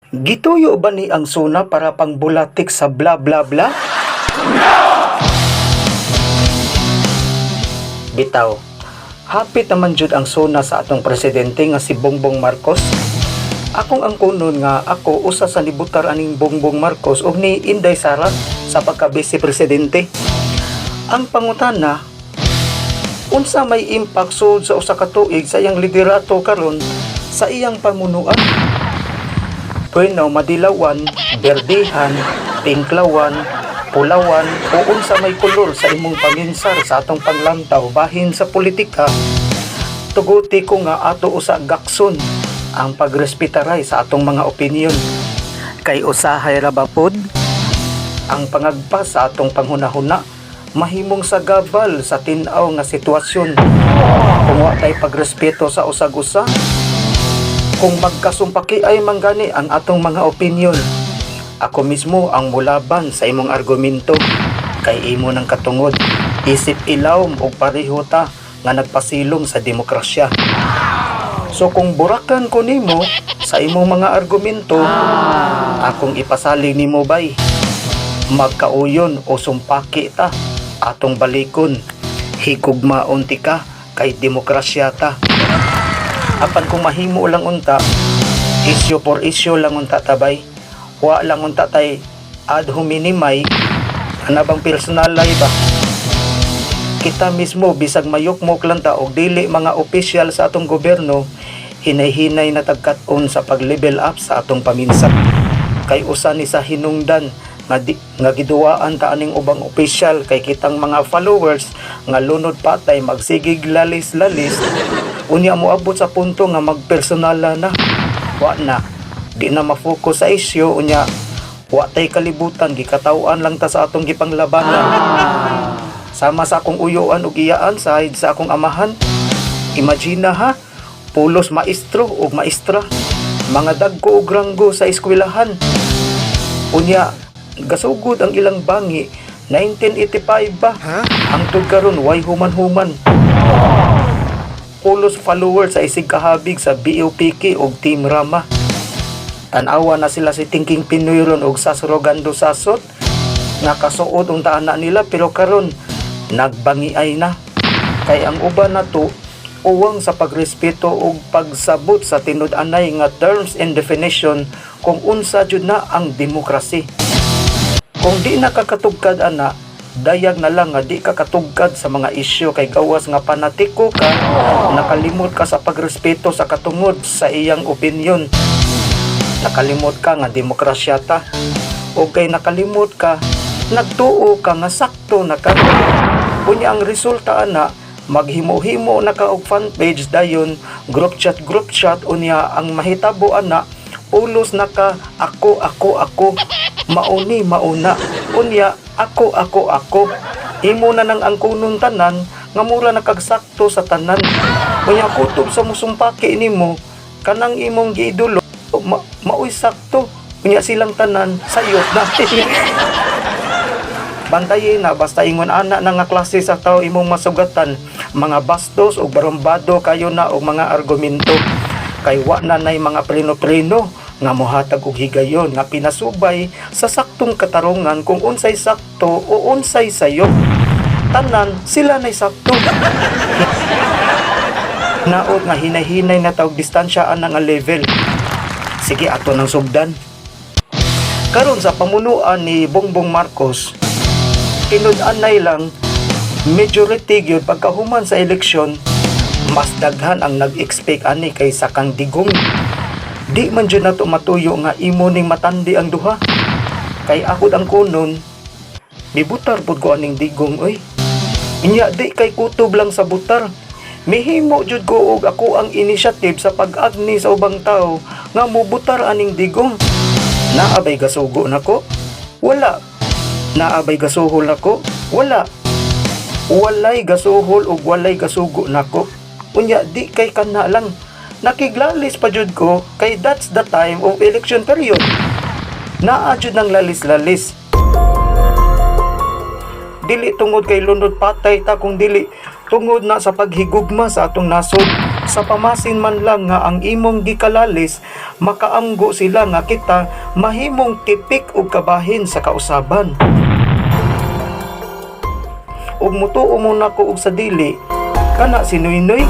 Gituyo ba ni ang SONA para pangbulatik sa bla bla bla? Bitaw, hapit naman jud ang SONA sa atong presidente nga si Bongbong Marcos. Akong ang kunon nga ako usa sa nibutar aning Bongbong Marcos og ni Inday Sara sa pagka-vice presidente. Ang pangutana, unsa may impact sud sa usa ka tuig sa iyang liderato karon sa iyang pamunuan? Bueno, madilawan, berdihan, pinklawan, pulawan o unsa may kolor sa imong paminsar sa atong panglantaw bahin sa politika, tuguti ko nga ato usa gakson ang pagrespetaray sa atong mga opinion. Kay usahay ra ba pod ang pangagpas sa atong panghunahuna mahimong sagabal sa tin-aw nga sitwasyon. Kung wa tay pagrespeto sa usag-usa, kung magkasumpaki ay manggani ang atong mga opinion, ako mismo ang mulaban sa imong argumento kay imo ng katungod. Isip ilawom og pareho ta nga nagpasilong sa demokrasya. So kung burakan ko nimo sa imong mga argumento, akong ipasalig nimo bay. Magkauyon o sumpaki ta atong balikon. Higugmaon ti ka kay demokrasya ta. Apan kung mahimo lang unta, issue for issue lang unta tabay. Wa lang unta tay ad hominemay, ana bang personalay ba? Kita mismo bisag mayukmok lang ta og dili mga opisyal sa atong gobyerno, hinay-hinay na tagkat-on sa pag-level up sa atong paminsa. Kay usa ni sa hinungdan nga, di, nga giduwaan ta aning ubang opisyal kay kitang mga followers nga lunod patay magsigig lalis-lalis, unya moabot sa punto nga magpersonala na. Wa na, di na ma-focus sa issue, unya wa tay kalibutan, gikataw-an lang ta sa atong gipanglabanan. Sama sa akong uyuan ug iyaan sa sa akong amahan. Imagine ha, pulos maestro ug maestra, mga dagko og ranggo sa eskwelahan. Unya gasugod ang ilang bangi 1985 ba? Hangtod karon way human-human. Pulos follower sa isig kahabig sa BOPK og Team Rama. Tan-awa na sila si Thinking Pinoy ron og Sas Rogando Sasot nga kasuod unta ana nila, pero karon nagbangiay na. Kay ang uban nato uwang sa pagrespeto ug pagsabot sa tinud-anay nga terms and definition kung unsa jud na ang demokrasi. Kung di na kakatugkad ana, dayag na lang nga di ka katugkad sa mga isyu kay gawas nga panatiko ka, nakalimot ka sa pagrespeto sa katungod sa iyang opinion. Nakalimot ka nga demokrasya ta. O kay nakalimot ka, nagtuo ka nga sakto na ka. Unya ang resulta ana, maghimo-himo na ka og fan page dayon, group chat, unya ang mahitabo ana, pulos na ka ako, ako, ako, mauni, mauna, unya ako, ako, ako. Imo na nang angkunon tanan nga mura na kag sakto sa tanan. Unya kutob sa musumpaki nimo kanang imong giidulo maoy sakto, unya silang tanan sayop na. Bantayin na basta ingon ana na nga klase sa tao imong masugatan, mga bastos ug barumbado kayo na og mga argumento kay wa na nay mga preno-preno nga mohatag og higayon nga pinasubay sa saktong katarungan kung unsay sakto o unsay sayop. Tanan sila nay sakto. Naot nga hinay-hinay na tawag distansya ana nga level. Sige, ato nang sugdan. Karon sa pamunuan ni Bongbong Marcos, tinud-anay lang majority gyud pagkahuman sa eleksyon, mas daghan ang nag-expect ani kaysa kang Digong. Di man jud nato matuyo nga imo ning matandi ang duha. Kay ako ang kunon, mibutar pud ko aning Digong oy. Inya di kay kutob lang sa butar. Mihimo jud ko og ako ang initiative sa pag-agni sa ubang tao nga mubutar aning Digong. Naa bay gasugo nako? Wala. Naa bay gasuhol nako? Wala. Walay gasuhol ug walay gasugo nako. Unya di kay kana lang. Nakiglalis pa jud ko kay that's the time of election period. Naa jud nang lalis-lalis. Dili tungod kay lunod patay ta kung dili tungod na sa paghigugma sa atong nasod Sa pamasin man lang nga ang imong gikalalis, makaamgo sila nga kita mahimong tipik og kabahin sa kausaban. Ug mutuo mo nako og sa dili, kana si Noynoy,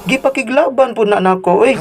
gipakiglaban po na nako eh.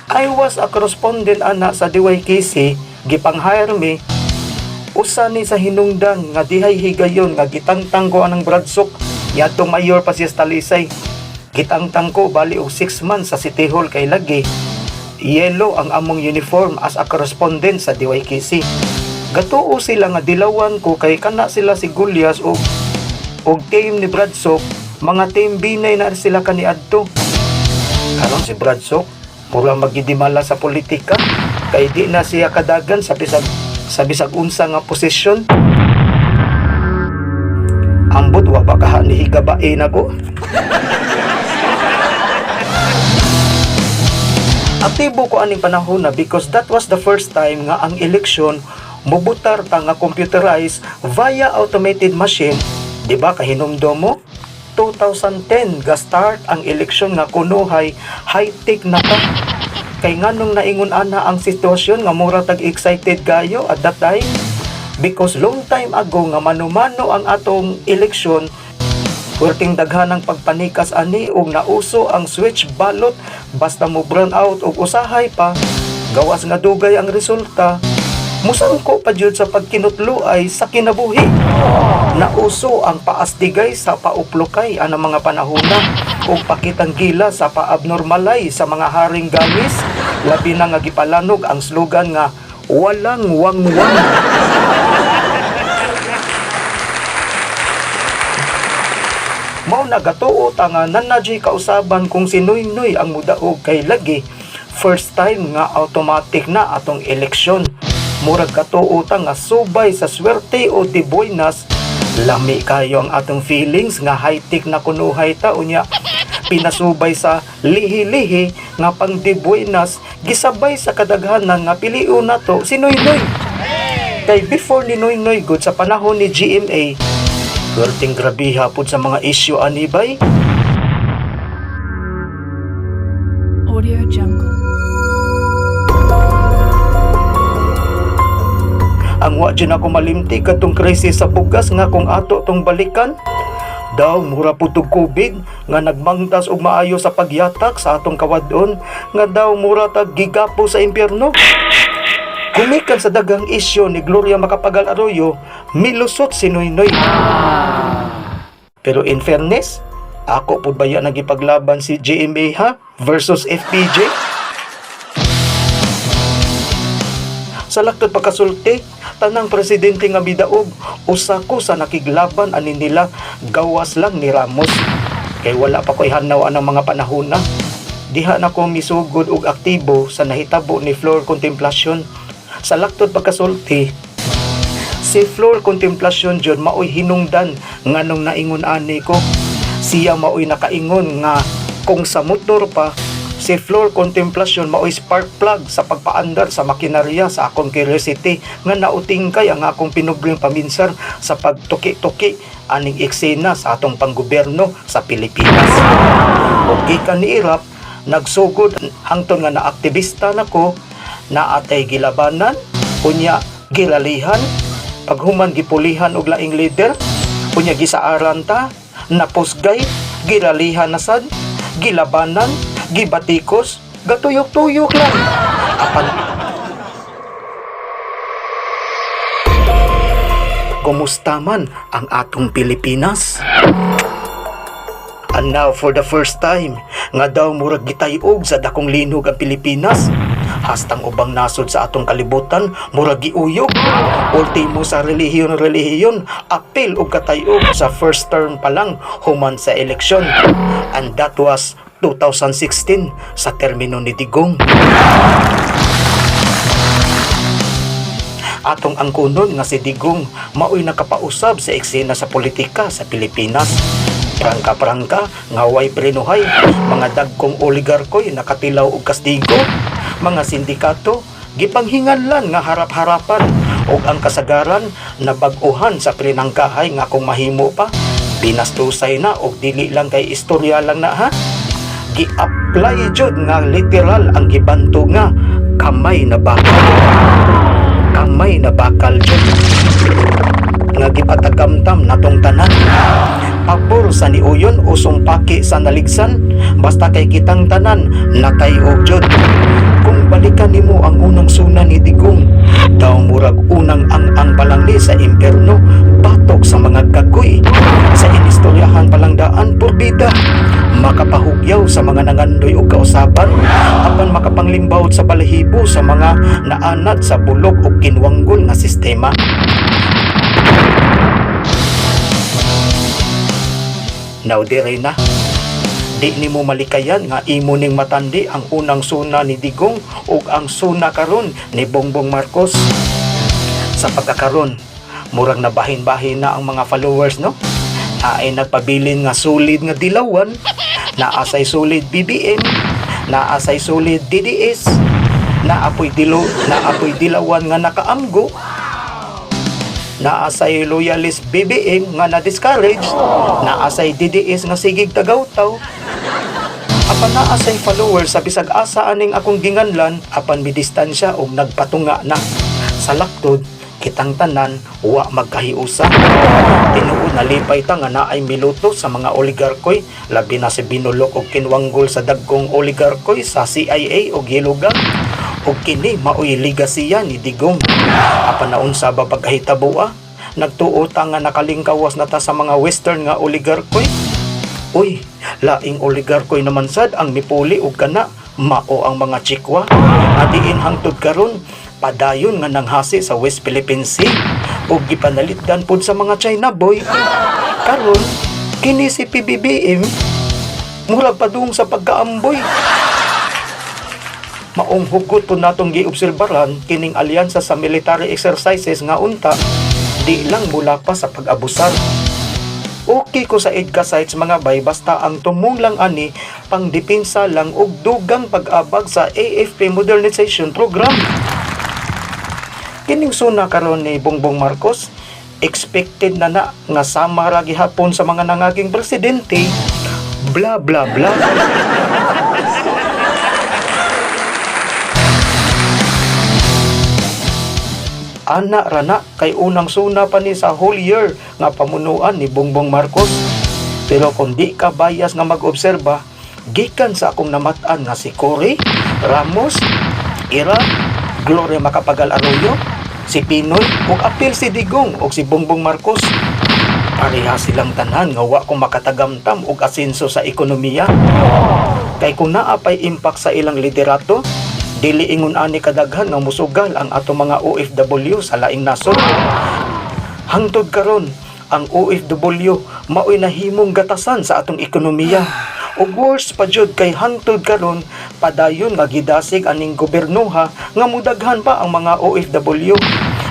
I was a correspondent ana sa DYKC, gipang-hire mi usa ni sa hinungdan nga dihay higayon nga gitangtang ko anang Brad Sok yadtong mayor pa siya sa Talisay. Gitangtang ko bali og 6 months sa City Hall kay lagi yellow ang among uniform as a correspondent sa DYKC. Gatuo sila nga dilawan ko kay kana sila si Gulyas og team ni Brad Sok, mga team Binay na sila kaniadto. Karon si Brad Sok mura magidimala sa politika kay di na siya kadagan sa bisag unsa nga posisyon. Ambot wa ba kaha ni higabain ako. Aktibo ko aning panahon na because that was the first time nga ang eleksyon mubutar ta nga computerized via automated machine. Di ba kahinumdom mo? 2010 ga start ang eleksyon nga kunuhay high-tech na ta. Kay nganong naingon ana ang sitwasyon nga mura tag excited kayo at that time? Because long time ago nga mano-mano ang atong eleksyon, perting daghan ang pagpanikas ani ug nauso ang switch ballot, basta mo brown out og usahay pa gawas nga dugay ang resulta, musangko pa jud sa pagkinutlo ay sa kinabuhi. Nauso ang paastigay sa pauplokay anang mga panahona ug pakitang gila sa paabnormalay sa mga haring gamis, labi na nga gipalanog ang slogan nga "Walang wangwang." Mao na gatuo ta nga nanadyo'y kausaban kung si Noynoy ang mudaog kay lagi first time nga automatic na atong eleksyon. Murag katuo ta nga subay sa swerte o di buenas, lami kayo ang atong feelings nga high-tech na kunuhay ta, unya pinasubay sa lihi-lihi nga pang di buenas, gisabay sa kadaghanan nga piliun nato si Noynoy. Kay before ni Noynoy gud, sa panahon ni GMA, perting grabiha pud sa mga isyu ani bay. Audio Jungle. Ang wa dyan ako malimti katong krisis sa bugas nga kung ato tong balikan daw mura pud tog COVID nga nagmangtas og maayo sa pagyatak sa atong kawadon nga daw mura tag gigapo sa impyerno. Gumikan sa daghang isyu ni Gloria Macapagal Arroyo, milusot si Noynoy. Pero in fairness, ako pud baya nagipaglaban si GMA ha versus FPJ. Sa laktod pagkasulti, tanang presidente nga midaog, usa ko sa nakiglaban ani nila gawas lang ni Ramos. Kay wala pa ko'y hanaw anang mga panahon na. Diha na ko misugod og aktibo sa nahitabo ni Flor Contemplacion. Sa laktod pagkasulti, si Flor Contemplacion jud maoy hinungdan nganong naingon ani ko. Siya maoy nakaingon nga kung sa motor pa, si Flor Contemplacion maoy spark plug sa pagpaandar sa makinarya sa akong curiosity nga nautingkay ang akong pinubling paminsar sa pagtuki-tuki aning eksena sa atong panggobyerno sa Pilipinas. Ug gikan ni Erap, nagsugod hangtod nga naaktivista nako, naatay gilabanan, unya giralihan, paghuman gipulihan og laing leader, unya gisaaran ta, napusgay, giralihan na sad, gilabanan, gibatikos, gatuyok-tuyok lang. Apan kumusta man ang atong Pilipinas? And now for the first time, nga daw murag gitayog sa dakong linog ang Pilipinas. Hastang ubang nasod sa atong kalibutan, murag giuyog. Ultimo sa relihiyon-relihiyon, apil og katayog sa first term pa lang human sa eleksyon. And that was 2016 sa termino ni Digong. Atong angkunon nga si Digong maoy nakapausab sa eksena sa politika sa Pilipinas. Prangka-prangka nga way prenuhay, mga dagkong oligarkoy nakatilaw og kastigo, mga sindikato gipanghinganlan nga harap-harapan ug ang kasagaran nabag-ohan sa prinangkahay nga kung mahimo pa Binastusay na og dili lang kay istorya lang na ha. Gi-apply jud nga literal ang gibantog nga kamay na bakal. Kamay na bakal jud nga gipatagamtam natong tanan. Pabor sa niuyon o sumpaki sa naligsan, basta kay kitang tanan nakay-og jud. Kung balikan nimo ang unang suna ni Digong, daw murag unang ang-ang pa lang ni sa impyerno, batok sa mga kagoy. Sa inistoryahan palang daan purbida, makapahugyaw sa mga nangandoy og kausaban, apan makapanglimbawot sa balahibo sa mga naanad sa bulok ug kinwanggol nga sistema. Now dire na. Di nimo malikayan nga imo ning matandi ang unang suna ni Digong ug ang suna karon ni Bongbong Marcos. Sa pagkakaron, murag nabahin-bahin na ang mga followers, no? Naay nagpabilin nga solid nga dilawan, naasay solid BBM, naasay solid DDS, naapoy dilo, naapoy dilawan nga nakaamgo, naasay loyalist BBM nga na-discourage, naasay DDS nga sigig tagawtaw. Apan naa say followers sa bisag asa aning akong ginganlan apan midistansya og nagpatunga na. Sa laktod, kitang tanan wa magkahiusa. Tinuod nalipay ta nga naay miluto sa mga oligarkoy, labi na si Binulok og kinwanggol sa dagkong oligarkoy sa CIA og Hilugan. Ug kini maoy ligasiya ni Digong. Apan naunsa ba pagkahitabo? Nagtuo ta nga nakalingkawas na ta sa mga western nga oligarkoy. Uy, laing oligarkoy naman sad ang mipuli og kana mao ang mga chikwa. Adiin hangtod karon padayon nga nanghasi sa West Philippine Sea ug gipanalitdan pod sa mga China boy. Karon kini si PBBM murag padung sa pagkaamboy. Maong hugot po natong giobserbaran kining alyansa sa military exercises nga unta di lang mula pa sa pag-abusar. Okay ko sa EDCA sites, mga bay, basta ang tumong lang ani pangdepensa lang og dugang pag-abag sa AFP Modernization Program. Kining suna karon ni Bongbong Marcos, expected na na nga sama ra gihapon sa mga nangaging presidente, bla bla bla. Ana rana kay unang suna pa ni sa whole year nga pamunuan ni Bongbong Marcos. Pero kung di ka bias nga mag-obserba, gikan sa akong namat-an nga si Cory, Ramos, Ira, Gloria Macapagal Arroyo, si Pinoy, ug apil si Digong ug si Bongbong Marcos. Pareha silang tanan nga wa ko makatagamtam og asenso sa ekonomiya. Kay kung naa pay impact sa ilang liderato, dili ingon ani kadaghan nga musugal ang ato mga OFW sa laing nasod. Hangtod karon, ang OFW maoy nahimong gatasan sa atong ekonomiya. Ug worse pa jud kay hangtod karon padayon nga gidasig aning gobernoha nga mudaghan pa ang mga OFW.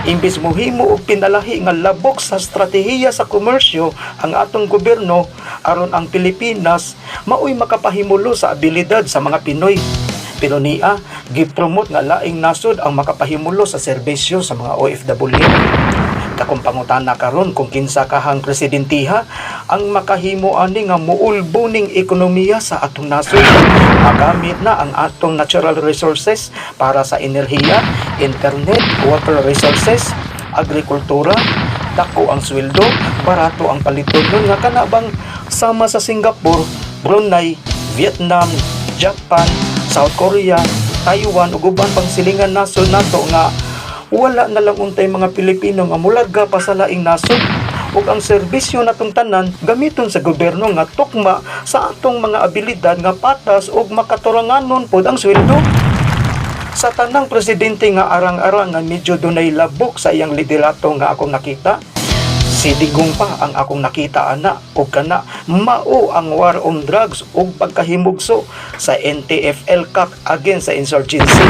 Imbis mohimo og pinalahi nga labok sa estratehiya sa komersyo ang atong gobyerno aron ang Pilipinas maoy makapahimulo sa abilidad sa mga Pinoy. Pero niya, gipromote nga laing nasod ang makapahimulo sa serbisyo sa mga OFW. Kakong pangutana karon kung kinsa kahang presidentiha ang makahimo ani nga muulbo ning ekonomiya sa atong nasod. Magamit na ang atong natural resources para sa enerhiya, internet, water resources, agrikultura, dako ang sweldo, barato ang paliton nun nga kana bang sama sa Singapore, Brunei, Vietnam, Japan, South Korea, Taiwan ug uban pang silingan nasod nato nga wala na lang untay mga Pilipino nga mularga pa sa laing nasod ug ang serbisyo natong tanan gamiton sa gobyerno nga tukma sa atong mga abilidad nga patas ug makaturanganon pod ang sweldo. Sa tanang presidente nga arang-arang nga medyo dunay labok sa iyang liderato nga akong nakita, si Digong pa ang akong nakita ana, ug kana mao ang war on drugs ug pagkahimugso sa NTF-ELCAC against sa insurgency.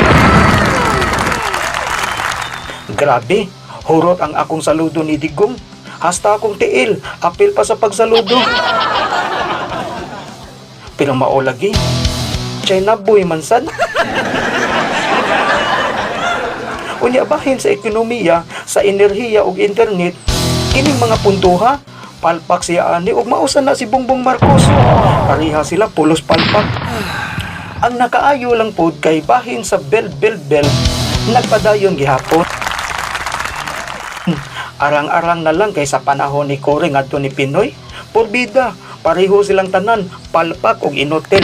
Grabe, hurot ang akong saludo ni Digong. Hasta akong tiil, apil pa sa pagsaludo. Pero mao lagi, China boy man sad. Unya bahin sa ekonomiya, sa enerhiya ug internet, kining mga puntuha, Palpak siya ani ug mao sad na si Bongbong Marcos. Pareha sila, pulos palpak. Ang nakaayo lang pod kay bahin sa build, build, build, nagpadayon gihapon. Arang-arang na lang kay sa panahon ni Cory ngadto ni PNoy, porbida, pareho silang tanan, palpak og inutil.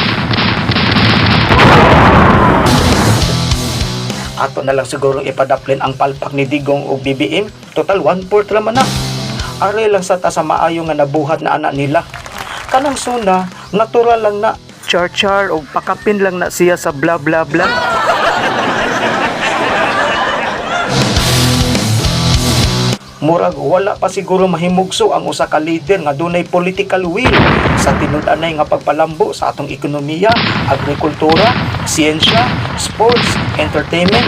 Ato na lang siguro ipadaplin ang palpak ni Digong og BBM. Total, one-fourth raman na. Are lang sa ta sa maayo nga nabuhat na anak nila. Kanang SONA, natural lang na. Char-char og pakapin lang na siya sa bla bla bla. Murag wala pa siguro mahimugso ang usa ka leader nga dunay political will sa tinud-anay nga pagpalambo sa atong ekonomiya, agrikultura, siyensya, sports, entertainment,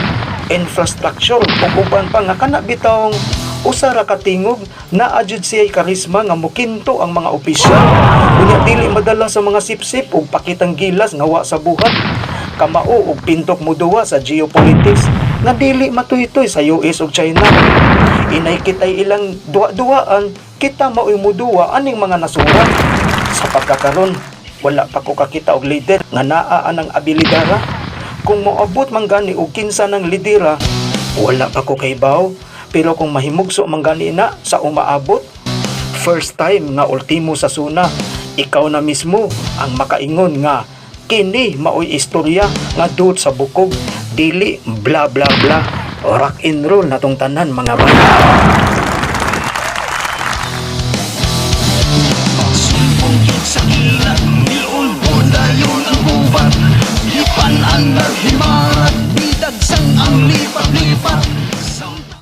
infrastructure ug uban pa nga kana bitawng usa ra ka tingog naa jud siya'y karisma nga mukinto ang mga opisyal. Unya dili madala sa mga sipsip ug pakitang gilas nga wa sa buhat, kamao og pintok moduwa sa geopolitics nga dili matuytoy sa US ug China. Inay kitay ilang duwa-duwaan, kita maoy muduwa aning mga nasurat. Sa pagkakaron, wala pa ko kakita og leader nga naa anang abilidara. Kung moabot man gani og kinsa ng lidera, wala pa ko kahibaw. Pero kung mahimugso man gani na sa umaabot, first time nga ultimo sa SONA, ikaw na mismo ang makaingon nga kini maoy istorya nga duot sa bukog, dili bla bla bla. Rock and roll na tong tanan, mga bata.